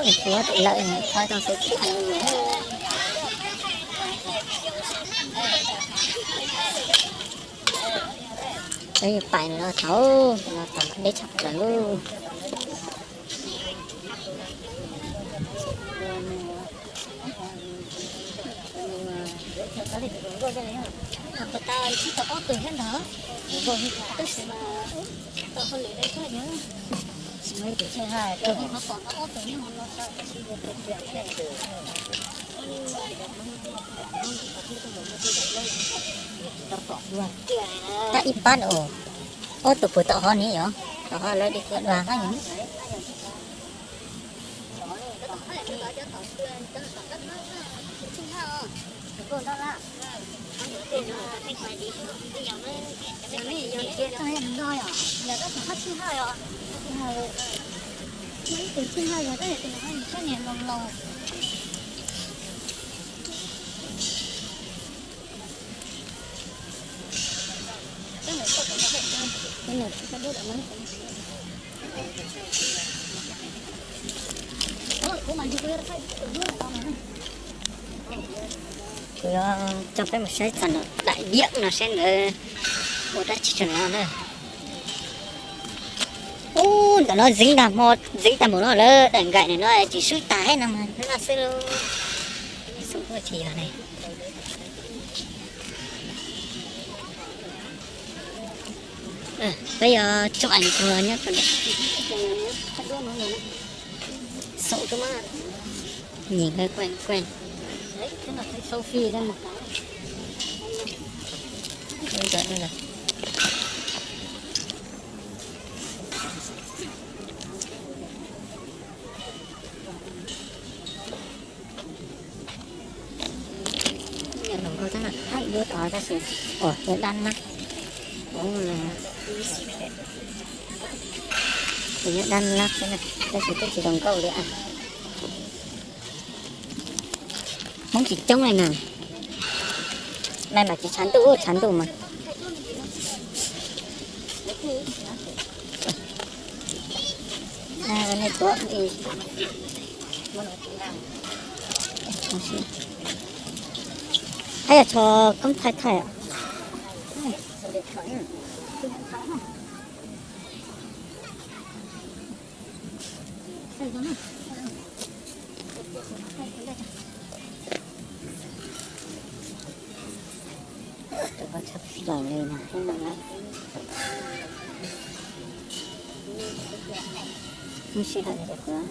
Tus lawm thov tau xav tsis tau. Peb pais no thaum no thaum deb tshaj plaws lub. Tab ib pab os, ob tug puas tom hov ni yom, tom hov lawv di dua hab yom. Kuv yuav coj peb mus saib txog daim diam no saib ntawd ua dab tsi rau no na. Ub, ntawm no ntxiv tag hmo, ntxiv tag mus no lawm, daim nkaim no tsis swb tas no mas noj xwb lauj. Xub tsis yog ne. Peb yuav tso ais tus nyob rau ntawm, xaum rau mas, nyeem kuj kuj. Nyob rau tab sis, ua, yog dab nab, yog dab nab xwb na, tab sis twb tsis zoo nkauj li. Hmoob tsis coob li na. Naj mas tsis tshav ntuj, tshav ntuj mas. Nej tuav, yog tsho koob thaij thaij. Tus ko tshaj plaws li no. Mus sij hawm tias kuv